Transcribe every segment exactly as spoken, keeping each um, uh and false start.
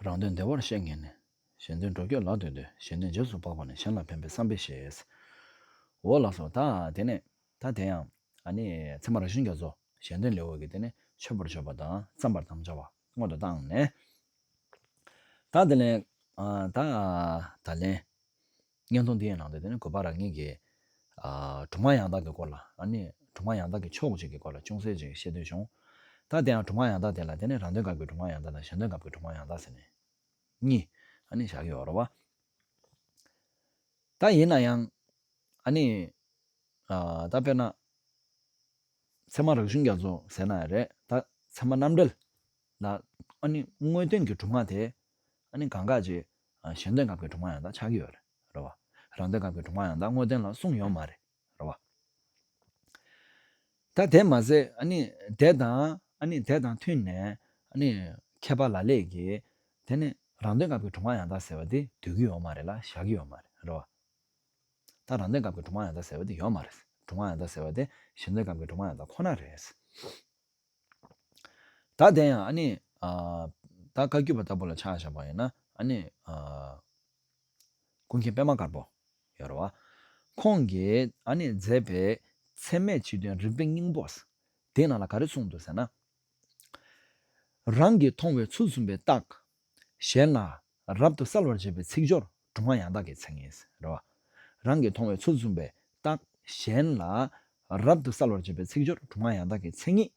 རང་དོན་བདེ་བར་གཤེགས་ངེས་ནས། གཞན་དོན་གྲོགས་ཁྱོད་ལ་ལྟོས་ཏེ། གཞན་དོན་རྗེས་སུ་དཔག་པ་ནི། གཞན་ལ་ཕན་པའི་བསམ་པས་ཞེས། འོ་ལགས་སོ། ད་དེ་ནས་ད་དེ་ཡང་ཨ་ནི་ཚད་མ་རང་བཞིན་རྒྱ་མཚོ་གཞན་དོན་ལེའུ་གི་དེ་ནས་མཆོད་པར་བརྗོད་པ་དང་བརྩམ་པར་དམ་བཅའ་བ་སྔོན་དུ་བཏང་ནས། ད་དེ་ནས་ཨ་ད་ད་ལན། བརྙན་ཐུང་འདི་ཡི་ནང་དུ་དེ་ནི་གུས་པ་རང་ཉིད་ཀྱིས་ཨ་སྒྲུབ་མ་ཡང་དག་གི་སྐོར་ལ། ཨ་ནི་སྒྲུབ་མ་ཡང་དག་གི་ཕྱོགས་གཅིག་གི་སྐོར་ལ་ཅུང་ཟད་ཅིག་བཤད་འདོད་བྱུང་། ད་དེ་ཡང་སྒྲུབ་མ་ཡང་དག་དེ་ལ་དེ་ནི་རང་དོན་སྐབས་ཀྱི་སྒྲུབ་མ་ཡང་དག་དང་གཞན་དོན་སྐབས་ཀྱི་སྒྲུབ་མ་ཡང་དག་ཟེར་ནས་གཉིས་ཨ་ནི་བཞག་གི་ཡོད་རེད་བ། ད་ཡིན་ན་ཡང་ཨ་ནི་ཨ་ད་དཔེར་ན། ཚད་མ་རང་བཞིན་རྒྱ་མཚོ་ཟེར་ན་ཡང་རེད། ད་ཚད་མ་རྣམ་འགྲེལ་ལ་ཨ་ནི་དངོས་བསྟན་གྱི་སྒྲུབ་ངག་དེ་ཨ་ནི་གང་ག་ཅིག་ཨ་གཞན་དོན་སྐབས་ཀྱི་སྒྲུབ་ངག་ཡང་དག་ཆགས་ཀྱི་ཡོད་རེད། རེད་བ། རང་དོན་སྐབས་ཀྱི་སྒྲུབ་ངག་ཡང་དག་དངོས་བསྟན་ལ་གསུངས་ཡོད་མ་རེད། རེད་བ། ད་དེ་མ་ཟད་ཨ་ནི་དེ་དང་ཨ་ནི་དེ་དང་མཐུན་ནས་ཨ་ནི་མཁས་པ་ལ་ལས་ཀྱིས་དེ་ནི་རང་དོན་སྐབས་ཀྱི་སྒྲུབ་ངག་ཡང་དག་ཟེར་བ་དེ་འདོད་ཀྱི་ཡོད་མ་རེད་ལ་བཞག་གི་ཡོད་མ་རེད། རེད་བ། ད་རང་དོན་སྐབས་ཀྱི་སྒྲུབ་ངག་ཡང་དག་ཟེར་བ་དེ་ཡོད་མ་རེད། སྒྲུབ་ངག་ཡང་དག་ཟེར་བ་དེ་གཞན་དོན་སྐབས་ཀྱི་སྒྲུབ་ངག་ཡང་དག་ཁོ་ན་རེད། ད་དེ་ཡང་ཨ་ནི་ཨ་ད་བཀའ་བརྒྱུད་པ་ལྟ་བུ་ལ་ཆ་བཞག་པ་ཡིན་ན་ཨ་ནི་ཨ་ཀུན་མཁྱེན་པད་མ་དཀར་པོ་ཡོད་རེད་བ། ཁོང་གིས་ཨ་ནི་མཛད་པའི་ཚད་མེད་སྤྱི་དོན་རིགས་པའི་སྙིང་པོ། དེའི་ནང་ལ་ག་རེ་གསུངས་འདུག་ཟེར་ན། རང་གིས་མཐོང་བའི་ཚུལ་བཟུང་བའི་རྟགས། གཞན་ལ་རབ་ཏུ་གསལ་བར་བྱེད་པའི་ཚིག་སྦྱོར་སྒྲུབ་ངག་ཡང་དག་གི་མཚན་ཉིད་རེད་བ། རང་གིས་མཐོང་བའི་ཚུལ་བཟུང་བའི་རྟགས་གཞན་ལ་རབ་ཏུ་གསལ་བར་བྱེད་པའི་ཚིག་སྦྱོར་སྒྲུབ་ངག་ཡང་དག་གི་མཚན་ཉིད།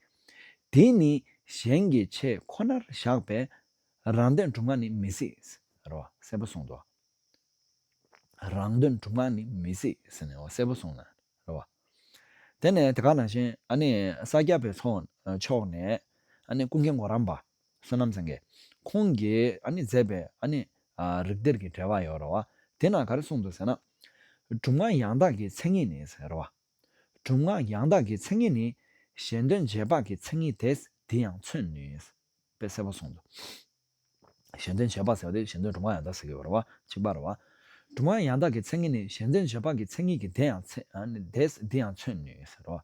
དེ་ནི་གཞན་གྱི་ཆེད་ཁོ་ནར་བཞག་པའི་རང་དོན་སྒྲུབ་ངག་ནི་མི་སྲིད། རེད་བ། གསལ་པོ་གསུངས་འདུག་རང་དོན་སྒྲུབ་ངག་ནི་མི་སྲིད་ཟེར་ནས་འོ་གསལ་པོ་གསུངས་ནས་རེད་བ། དེ་ནས་དེ་ག་ནང་བཞིན་ཨ་ནི་ས་སྐྱ་པའི་ཚོགས་ཕྱོགས་ནས་ཨ་ནི་ཀུན་མཁྱེན་གོ་རམས་པ་བསོད་ནམས་སེང་གེ་ཁོང་གིས་ཨ་ནི་མཛད་པའི་ཨ་ནི་རིགས་གཏེར་གྱི་འགྲེལ་པ་ཡོད་རེད་བ། དེ་ནང་ག་རེ་གསུངས་འདུག་ཟེར་ན། སྒྲུབ་ངག་ཡང་དག་གི་མཚན་ཉིད་ནི་ཟེར་རེད་བ། སྒྲུབ་ངག་ཡང་དག་གི་མཚན་ཉིད་ནི་གཞན་དོན་རྗེས་དཔག་གི་མཚན་ཉིད་དེ། དེ་ཡང་མཚོན་ནུས། དཔེ་གསལ་པོ་གསུངས་འདུག་གཞན་དོན་རྗེས་དཔག་ཟེར་བ་དེ་གཞན་དོན་སྒྲུབ་ངག་ཡང་དག་ཟེར་གྱི་ཡོད་རེད་བ། གཅིག་པ་རེད་བ། སྒྲུབ་ངག་ཡང་དག་གི་མཚན་ཉིད་ནི་གཞན་དོན་རྗེས་དཔག་གི་མཚན་ཉིད་ཀྱི་དེ་ཡང་མཚན་ཨ་ནི་དེ་དེ་ཡང་མཚོན་ནུས་ཟེར་རོ།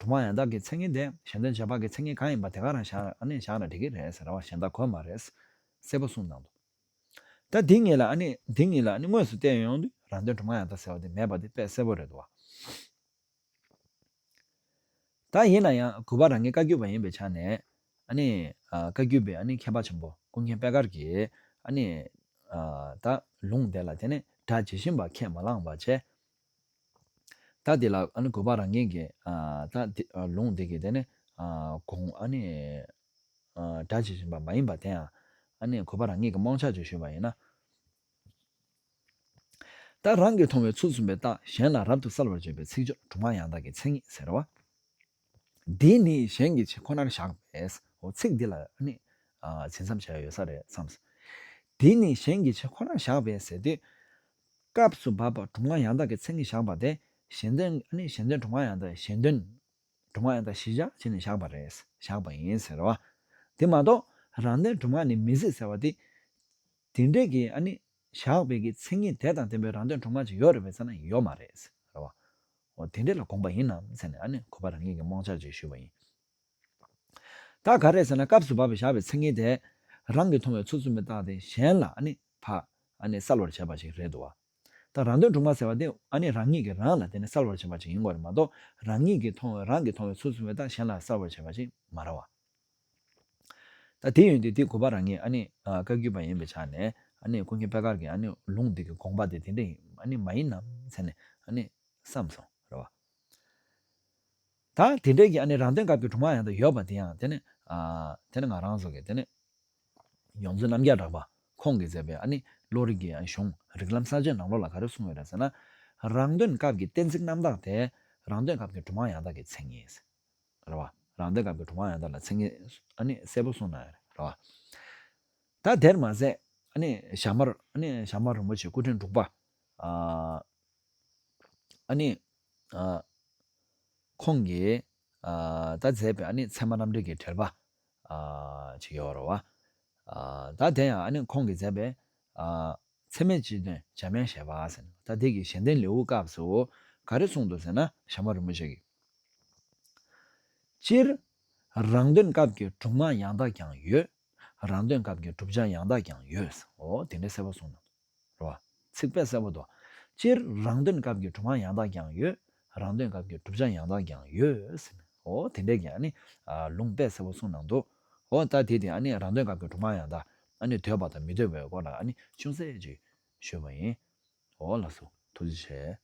སྒྲུབ་ངག་ཡང་དག་གི་མཚན་ཉིད་དེ་གཞན་དོན་རྗེས་དཔག་གི་མཚན་ཉིད་གང་ཡིན་པ་དེ་ག་རང་བཞག་ཨ་ནི་བཞག་ན་འགྲིག་གི་རེད་ཟེར་བ། གཞན་དག་དགོས་མ་རེད། གསལ་པོ་གསུངས་གནང་འདུག་ད་འདི་གཉིས་ལ་ཨ་ནི་འདི་གཉིས་ལ་ཨ་ནི་དངོས་སུ་བལྟས་ཡོང་དུས་རང་དོན་སྒྲུབ་ངག་ཡང་དག་ཟེར་བ་དེ་མེད་པ་དེ་དཔེ་གསལ་པོ་རེད་འདུག་བ། ད་ཡིན་ན་ཡང་གུས་པ་རང་ཉིད་བཀའ་བརྒྱུད་པ་ཡིན་པའི་ཆ་ནས་ཨ་ནི་ཨ་བཀའ་བརྒྱུད་པའི་ཨ་ནི་མཁས་པ་ཆེན་པོ་ཀུན་མཁྱེན་པད་དཀར་གྱིས་ཨ་ནི་ཨ་ད་ལུང་དེ་ལ་དེ་ནི་སྒྲ་ཇི་བཞིན་པ་ཁས་མ་བླངས་པ་བྱས། ད་དེ་ལ་ཨ་ནི་གུས་པ་རང་ཉིད་ཀྱིས་ཨ་ད་དེ་ཨ་ལུང་དེ་གི་དེ་ནི་ཨ་དགོངས་ཨ་ནི་ཨ་སྒྲ་ཇི་བཞིན་པ་མ་ཡིན་པ་དེ་ཡང་ཨ་ནི་གུས་པ་རང་ཉིད་ཀྱིས་རྨོངས་ཆ་ཅིག་ཞུས་པ་ཡིན་ན། ད་རང་གིས་མཐོང་བའི་ཚུལ་བཟུང་བའི་རྟགས་གཞན་ལ་རབ་ཏུ་གསལ་བར་བྱེད་པའི་ཚིག་སྦྱོར་སྒྲུབ་ངག་ཡང་དག་གི་མཚན་ཉིད་ཟེར་བ། འདི་ནི་གཞན་གྱི་ཆེད་ཁོ་ནར་བཞག་པས། འོ་ཚིག་འདི་ལ་ནི་ཨ་ཚིག་མཚམས་བྱས་ཡོད་ས་རེད་བསམས། འདི་ནི་གཞན་གྱི་ཆེད་ཁོ་ནར་བཞག་པས་ཟེར་དུས། སྐབས་སུ་བབ་པ་སྒྲུབ་ངག་ཡང་དག་གི་མཚན་ཉིད་བཞག་པ་དེ་གཞན་དོན་ཨ་ནི་གཞན་དོན་སྒྲུབ་ངག་ཡང་དག་གཞན་དོན། སྒྲུབ་ངག་ཡང་དག་གཞི་བཞག་བྱས་ནས་བཞག་པ་རེད། བཞག་པ་ཡིན་ཟེར་བ། དེ་མ་གཏོགས་རང་དོན་སྒྲུབ་ངག་ནི་མི་སྲིད་ཟེར་བ་དེ། དེ་འདྲས་ཀྱི་ཨ་ནི་བཞག་པའི་གི་མཚན་ཉིད་དེ་དང་ལྡན་པའི་རང་དོན་སྒྲུབ་ངག་ཅིག་ཡོད་རེད་པས་ཟེར་ན་ཡོད་མ་རེད་ཟེར་བ། འོ་དེ་འདྲས་ལ་དགོངས་པ་ཡིན་ནམ་ཟེར་ནས་ཨ་ནི་གུས་པ་རང་ཉིད་ཀྱིས་རྨོངས་ཆ་ཅིག་ཞུས་པ་ཡིན། ད་ག་རེ་ཟེར་ན་སྐབས་སུ་བབས་པའི་བཞག་པའི་མཚན་ཉིད་དེ། རང་གིས་མཐོང་བའི་ཚུལ་བཟུང་བའི་རྟགས་དེ་གཞན་ལ་ཨ་ནི་ཕ་ཨ་ནི་གསལ་བར་བྱེད་པ་ཞིག་རེད་འདུག་བ། ད་རང་དོན་སྒྲུབ་ངག་ཟེར་བ་དེ་ཨ་ནི་རང་ཉིད་ཀྱིས་རང་ལ་དེ་ནི་གསལ་བར་བྱེད་པ་ཞིག་ཡིན་དགོས་རེད་མ་གཏོགས་རང་ཉིད་ཀྱིས་མཐོང་བའི་རང་གིས་མཐོང་བའི་ཚུལ་བཟུང་བའི་རྟགས་གཞན་ལ་གསལ་བར་བྱེད་པ་ཞིག་མ་རེད་བ། ད་དེ་ཡོད་དུས་དེ་གུས་པ་རང་ཉིད་ཨ་ནི་ཨ་བཀའ་བརྒྱུད་པ་ཡིན་པའི་ཆ་ནས་ཨ་ནི་ཀུན་མཁྱེན་པད་དཀར་གྱི་ཨ་ནི་ལུང་འདི་གི་དགོངས་པ་དེ་དེ་འདྲ་ཡིན་ཨ་ནི་མ་ཡིན་ནམ་ཟེར་ནས་ཨ་ནི་བསམ་སོང་རེད་བ། ད་དེ་འདྲའི་གི་ཨ་ནི་རང་དོན་སྐབས་ཀྱི་སྒྲུབ་ངག་ཡང་དག་ཡོད་པ་དེ་ཡང་དེ་ནི་ཨ་དེ་ནི་ང་རང་ཚོ་གི་དེ་ནི་ཡོངས་འཛིན་རྣམ་རྒྱལ་གྲགས་པ་ཁོང་གིས་མཛད་པའི་ཨ་ནི་བློ་རིག་གི་ཨ་གཞུང་རིགས་ལམ་གསལ་བྱེད་ནང་ལོགས་ལ་ག་རེ་གསུངས་ཡོད་རེད་ཟེར་ན། རང་དོན་སྐབས་ཀྱི་གཏན་ཚིགས་རྣམ་དག་དེ་རང་དོན་སྐབས་ཀྱི་སྒྲུབ་ངག་ཡང་དག་གི་མཚན་ཉིད། རེད་བ། རང་དོན་སྐབས་ཀྱི་སྒྲུབ་ངག་ཡང་དག་ལ་མཚན་ཉིད་ཨ་ནི་གསལ་པོ་གསུངས་གནང་ཡོད་རེད་བ། ད་དེར་མ་ཟད་ཨ་ནི་ཞྭ་དམར་ཨ་ནི་ཞྭ་དམར་རིན་པོ་ཆེ་སྐུ་ཕྲེང་དྲུག་པ་ཨ་ཨ་ནི་ཨ་ཁོང་གིས་ཨ་ད་མཛད་པའི་ཨ་ནི་ཚད་མ་རྣམ་འགྲེལ་གྱི་འགྲེལ་པ་ཨ་ཅིག་ཡོད་རེད་བ། ཨ་ད་དེ་ཡང་ཨ་ནི་ཁོང་གིས་མཛད་པའི་ཨ་ཚད་མེད་སྤྱི་དོན་འཇམ་དབྱངས་བཞད་པ་ཟེར་ནས་ད་དེ་གི་གཞན་དོན་ལེའུ་སྐབས་སུ་ག་རེ་གསུངས་འདུག་ཟེར་ན་ཞྭ་དམར་རིན་པོ་ཆེ་གིས། སྤྱིར། རང་དོན་སྐབས་ཀྱི་སྒྲུབ་ངག་ཡང་དག་ཀྱང་ཡོད། རང་དོན་སྐབས་ཀྱི་བསྒྲུབ་བྱ་ཡང་དག་ཀྱང་ཡོད། འོ་དེ་འདྲའི་གསལ་པོ་གསུངས་གནང་འདུག་རེད་བ། ཚིག་དཔེ་གསལ་པོ་འདུག་སྤྱིར་རང་དོན་སྐབས་ཀྱི་སྒྲུབ་མ་ཡང་དག་ཀྱང་ཡོད། རང་དོན་སྐབས་ཀྱི་བསྒྲུབ་བྱ་ཡང་དག་ཀྱང་ཡོད་ཟེར་ནས། འོ་དེ་འདྲའི་གི་ཨ་ནི་ཨ་ལུང་དཔེ་གསལ་པོ་གསུངས་གནང་འདུག་འོ་ད་དེ་དེ་ཨ་ནི་རང་དོན་སྐབས་ཀྱི་སྒྲུབ་མ་ཡང་དག་ཨ་ནི་འདོད་པ་དང་མི་འདོད་པའི་སྐོར་ལ་ཨ་ནི་ཅུང་ཟད་ཅིག་ཞུས་པ་ཡིན། འོ་ལགས་སོ། ཐུགས་རྗེ་ཆེ།